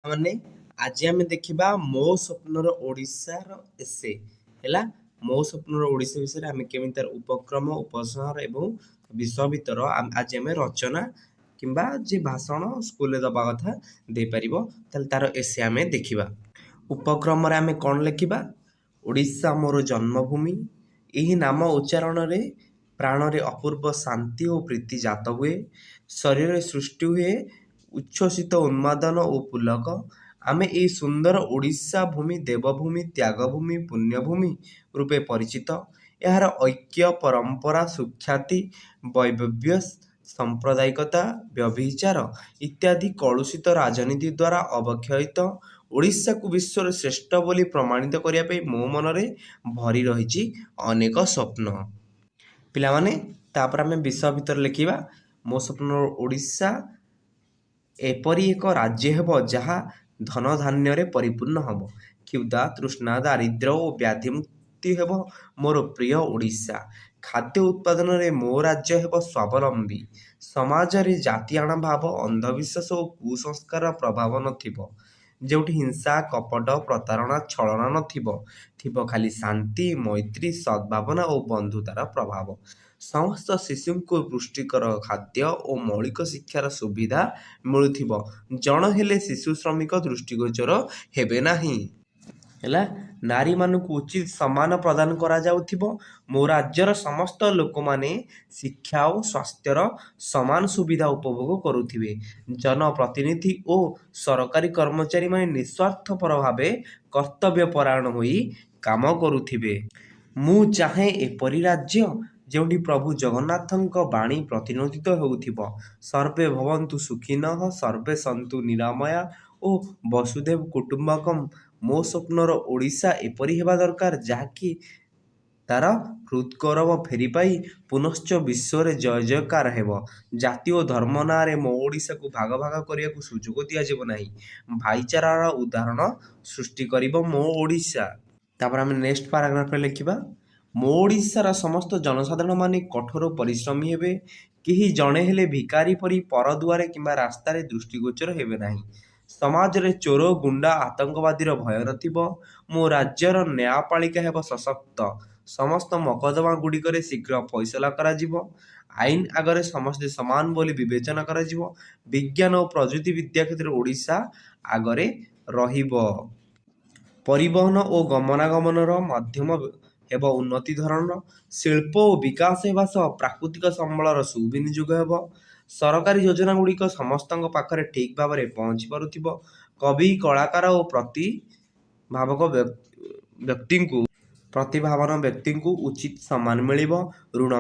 ମାନେ ଆଜି ଆମେ ଦେଖିବା ମୋ ସ୍ୱପ୍ନର ଓଡ଼ିଶାର ଏସେ। ହେଲା, ମୋ ସ୍ୱପ୍ନର ଓଡ଼ିଶା ବିଷୟରେ ଆମେ କେମିତି ତାର ଉପକ୍ରମ, ଉପସଂହାର ଏବଂ ବିଷୟ ଭିତର ଆଜି ଆମେ ରଚନା କିମ୍ବା ଯେ ଭାଷଣ ସ୍କୁଲରେ ଦେବା କଥା ଦେଇପାରିବ। ତାହେଲେ ତାର ଏସେ ଆମେ ଦେଖିବା। ଉପକ୍ରମରେ ଆମେ କ'ଣ ଲେଖିବା? ଓଡ଼ିଶା ମୋର ଜନ୍ମଭୂମି। ଏହି ନାମ ଉଚ୍ଚାରଣରେ ପ୍ରାଣରେ ଅପୂର୍ବ ଶାନ୍ତି ଓ ପ୍ରୀତି ଜାତ ହୁଏ। ଶରୀରରେ ସୃଷ୍ଟି ହୁଏ ଉଚ୍ଛ୍ୱସିତ ଉନ୍ମାଦନା ଓ ପୁଲକ। ଆମେ ଏହି ସୁନ୍ଦର ଓଡ଼ିଶା ଭୂମି ଦେବଭୂମି, ତ୍ୟାଗଭୂମି, ପୁଣ୍ୟଭୂମି ରୂପେ ପରିଚିତ। ଏହାର ଐକ୍ୟ, ପରମ୍ପରା, ସୁଖ୍ୟାତି, ବୈଭବ୍ୟ ସାମ୍ପ୍ରଦାୟିକତା, ବ୍ୟଭିଚାର ଇତ୍ୟାଦି କଳୁଷିତ ରାଜନୀତି ଦ୍ୱାରା ଅବକ୍ଷୟିତ ଓଡ଼ିଶାକୁ ବିଶ୍ୱରେ ଶ୍ରେଷ୍ଠ ବୋଲି ପ୍ରମାଣିତ କରିବା ପାଇଁ ମୋ ମନରେ ଭରି ରହିଛି ଅନେକ ସ୍ୱପ୍ନ। ପିଲାମାନେ, ତାପରେ ଆମେ ବିଷୟ ଭିତରେ ଲେଖିବା, ମୋ ସ୍ୱପ୍ନର ଓଡ଼ିଶା ଏପରି ଏକ ରାଜ୍ୟ ହେବ ଯାହା ଧନ ଧାନ୍ୟରେ ପରିପୂର୍ଣ୍ଣ ହେବ। କ୍ଷୁଧା, ତୃଷ୍ଣା, ଦାରିଦ୍ର୍ୟ ଓ ବ୍ୟାଧିମୁକ୍ତି ହେବ ମୋର ପ୍ରିୟ ଓଡ଼ିଶା। ଖାଦ୍ୟ ଉତ୍ପାଦନରେ ମୋ ରାଜ୍ୟ ହେବ ସ୍ୱାବଲମ୍ବୀ। ସମାଜରେ ଜାତିଆଣ ଭାବ, ଅନ୍ଧବିଶ୍ୱାସ ଓ କୁସଂସ୍କାରର ପ୍ରଭାବ ନଥିବ। ଯେଉଁଠି ହିଂସା, କପଟ, ପ୍ରତାରଣା, ଛଳନା ନଥିବ, ଥିବ ଖାଲି ଶାନ୍ତି, ମୈତ୍ରୀ, ସଦ୍ଭାବନା ଓ ବନ୍ଧୁତାର ପ୍ରଭାବ। ସମସ୍ତ ଶିଶୁଙ୍କୁ ପୁଷ୍ଟିକର ଖାଦ୍ୟ ଓ ମୌଳିକ ଶିକ୍ଷାର ସୁବିଧା ମିଳୁଥିବ। ଜଣ ହେଲେ ଶିଶୁ ଶ୍ରମିକ ଦୃଷ୍ଟିଗୋଚର ହେବେ ନାହିଁ। ହେଲା, ନାରୀମାନଙ୍କୁ ଉଚିତ ସମ୍ମାନ ପ୍ରଦାନ କରାଯାଉଥିବ। ମୋ ରାଜ୍ୟର ସମସ୍ତ ଲୋକମାନେ ଶିକ୍ଷା ଓ ସ୍ୱାସ୍ଥ୍ୟର ସମାନ ସୁବିଧା ଉପଭୋଗ କରୁଥିବେ। ଜନପ୍ରତିନିଧି ଓ ସରକାରୀ କର୍ମଚାରୀମାନେ ନିଃସ୍ୱାର୍ଥପର ଭାବେ କର୍ତ୍ତବ୍ୟପରାୟଣ ହୋଇ କାମ କରୁଥିବେ। ମୁଁ ଚାହେଁ ଏପରି ରାଜ୍ୟ, ଯେଉଁଠି ପ୍ରଭୁ ଜଗନ୍ନାଥଙ୍କ ବାଣୀ ପ୍ରତିଧ୍ୱନିତ ହେଉଥିବ, ସର୍ବେ ଭବନ୍ତୁ ସୁଖିନଃ, ସର୍ବେ ସନ୍ତୁ ନିରାମୟା ଓ ବସୁଧୈବ କୁଟୁମ୍ବକମ୍। ମୋ ସ୍ୱପ୍ନର ଓଡ଼ିଶା ଏପରି ହେବା ଦରକାର, ଯାହାକି ତାର ହୃଦ୍‌ଗୌରବ ଫେରି ପାଇ ପୁନଶ୍ଚ ବିଶ୍ୱରେ ଜୟ ଜୟକାର ହେବ। ଜାତି ଓ ଧର୍ମ ନାଁରେ ମୋ ଓଡ଼ିଶାକୁ ଭାଗ ଭାଗ କରିବାକୁ ସୁଯୋଗ ଦିଆଯିବ ନାହିଁ। ଭାଇଚାରାର ଉଦାହରଣ ସୃଷ୍ଟି କରିବ ମୋ ଓଡ଼ିଶା। ତାପରେ ଆମେ ନେକ୍ସଟ ପାରାଗ୍ରାଫରେ ଲେଖିବା, ମୋ ଓଡ଼ିଶାର ସମସ୍ତ ଜନସାଧାରଣମାନେ କଠୋର ପରିଶ୍ରମୀ ହେବେ। କେହି ଜଣେ ହେଲେ ଭିକାରୀ ପରି ପର ଦୁଆରେ କିମ୍ବା ରାସ୍ତାରେ ଦୃଷ୍ଟିଗୋଚର ହେବେ ନାହିଁ। ସମାଜରେ ଚୋର, ଗୁଣ୍ଡା, ଆତଙ୍କବାଦୀର ଭୟ ନଥିବ। ମୋ ରାଜ୍ୟର ନ୍ୟାୟପାଳିକା ହେବ ସଶକ୍ତ। ସମସ୍ତ ମକଦ୍ଦମା ଗୁଡ଼ିକରେ ଶୀଘ୍ର ଫଇସଲା କରାଯିବ। ଆଇନ ଆଗରେ ସମସ୍ତେ ସମାନ ବୋଲି ବିବେଚନା କରାଯିବ। ବିଜ୍ଞାନ ଓ ପ୍ରଯୁକ୍ତି ବିଦ୍ୟା କ୍ଷେତ୍ରରେ ଓଡ଼ିଶା ଆଗରେ ରହିବ। ପରିବହନ ଓ ଗମନାଗମନର ମାଧ୍ୟମ ହେବ ଉନ୍ନତି ଧରଣର। ଶିଳ୍ପ ଓ ବିକାଶ ହେବା ସହ ପ୍ରାକୃତିକ ସମ୍ବଳର ସୁବିନିଯୋଗ ହେବ। ସରକାରୀ ଯୋଜନା ଗୁଡ଼ିକ ସମସ୍ତଙ୍କ ପାଖରେ ଠିକ୍ ଭାବରେ ପହଞ୍ଚି ପାରୁଥିବ। କବି, କଳାକାର ଓ ପ୍ରତିଭାବାନ ବ୍ୟକ୍ତିଙ୍କୁ ଉଚିତ ସମ୍ମାନ ମିଳିବ। ଋଣ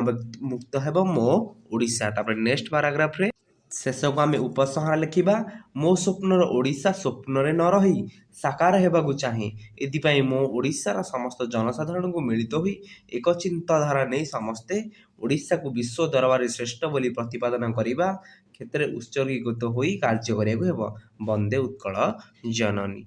ମୁକ୍ତ ହେବ ମୋ ଓଡ଼ିଶା। ତାପରେ ନେକ୍ସଟ ପାରାଗ୍ରାଫରେ ଶେଷକୁ ଆମେ ଉପସଂହାର ଲେଖିବା। ମୋ ସ୍ୱପ୍ନର ଓଡ଼ିଶା ସ୍ୱପ୍ନରେ ନ ରହି ସାକାର ହେବାକୁ ଚାହେଁ। ଏଥିପାଇଁ ମୋ ଓଡ଼ିଶାର ସମସ୍ତ ଜନସାଧାରଣଙ୍କୁ ମିଳିତ ହୋଇ ଏକ ଚିନ୍ତାଧାରା ନେଇ ସମସ୍ତେ ଓଡ଼ିଶାକୁ ବିଶ୍ୱ ଦରବାରରେ ଶ୍ରେଷ୍ଠ ବୋଲି ପ୍ରତିପାଦନ କରିବା କ୍ଷେତ୍ରରେ ଉତ୍ସର୍ଗୀକୃତ ହୋଇ କାର୍ଯ୍ୟ କରିବାକୁ ହେବ। ବନ୍ଦେ ଉତ୍କଳ ଜନନୀ।